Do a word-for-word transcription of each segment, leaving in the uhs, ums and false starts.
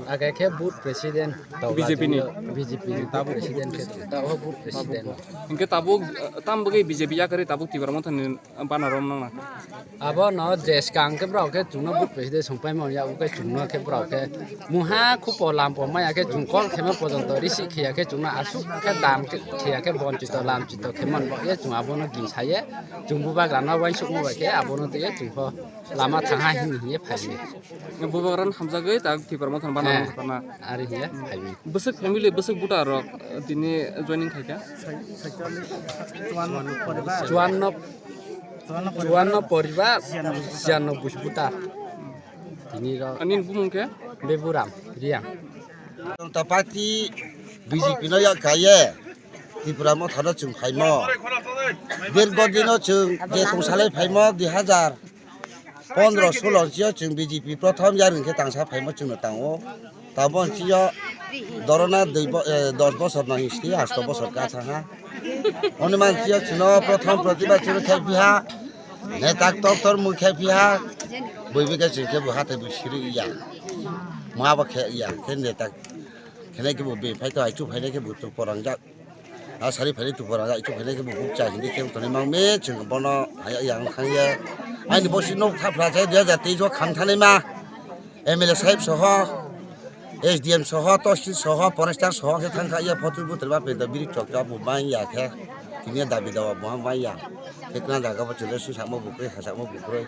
Age khe booth president tongla B J P ni? Jio, B J P ni booth president khe tabuk booth president. Hinkhe tabuk, eh, tam bagwi B J P yakarwi tabuk Tipra Motha ni bana rom nangna? Abo no je swkang khe borok khe chwngno booth president songpai manya, abo khe chwngno khe borok khe mungha khupo lampo maya khe chwng call khema pojonto receive khiya khe chwngno aswk khe dam khe khiya khe bonchito lamchito khe man bo ye chwng abono gingsaye chwng bubagrano uansukma bai khe abono twiye chwngkho lama thangha hini hiye phaimani. Bubagrano hamjagwi tak Tipra Motha ni bana Eh, rom sakna. Ari hiye phaimani. Bwswk family, bwswk buta rok, eh, tini joining khaikha? Chuanno, chuanno poribar, chiannobboi buta. Tini rok. Ani bumung khe? Beburam, Riang. Janata Party B J P no yak kaiye Tipra Motha no chwng phaimo. Dirgo dino chwng je tongsalai phaimo dui hazar pondro solo sio chwng B J P prothom yarwng khe tangsa phaimo chwngno tango. Tabo sio dorona dui bo-, eh, dos bosor no history, asto bosor ka thangha. Oni man sio chwngno prothom protibad chwngno khai biha. Netak tok tor mui khai biha. Bui bikhe chwng khe bo hatai bui siri ya. Ma bo khe ya. Khe netak khenai khe bo be phai to ai chu phainai khe bo to porangjak. A sari phainai tupura, a ichuk phainai khe bo bukcha hindi khe tongwi mangmi, chwng bono haya yang thangya. Aini bosi nok thapra chai dui hajar teis o kham thanai ma. M L A sahib soho, S D M soho, Tosil soho, Forester soho khe thangkha ya photo butor ba peda birik chokcha bo manya khe. Tini dabi dawa bo manya. Khe kna jaga bo chwle swi samo bukroi, ha samo bukroi.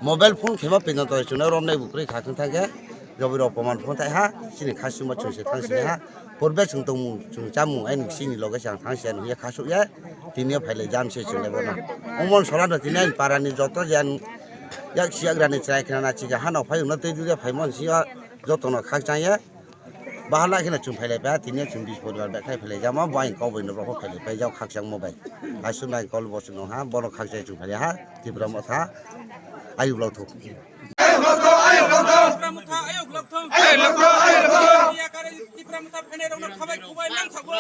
Mobile phone khema peda to chwna romnai bukroi kha khe thangkhe. Jobiro poman phone thai ha, chini khasuma chwng se thang sini ha. Purbe chwng tongmung, chwng chamung, ai nwng sini loge chang thang siya nungya khasuk ya, tini o phailai jam se chwng lebo no. Omon sola no tini ani para ni joto jan yak siyak rani chwrai khna na chika hano phai wngno tei duriya phai mon siya joto no khak chang ya. Bahala kheno chwng phailai pa, tini o chwng bis poribar bai khai phailai jamo, bo ang kok bai no rokho phailai pai jao khakchang mo bai. Aswk nai kol bo chwng ha, bono khakchai chwng phailai ha, Tipra Motha, ayuk lok thuk. Tipra Motha, ayuk lok thung. Ayuk lok thung, ayuk lok thung. Yakari Tipra Motha phainairokno khabai khubai mangsago.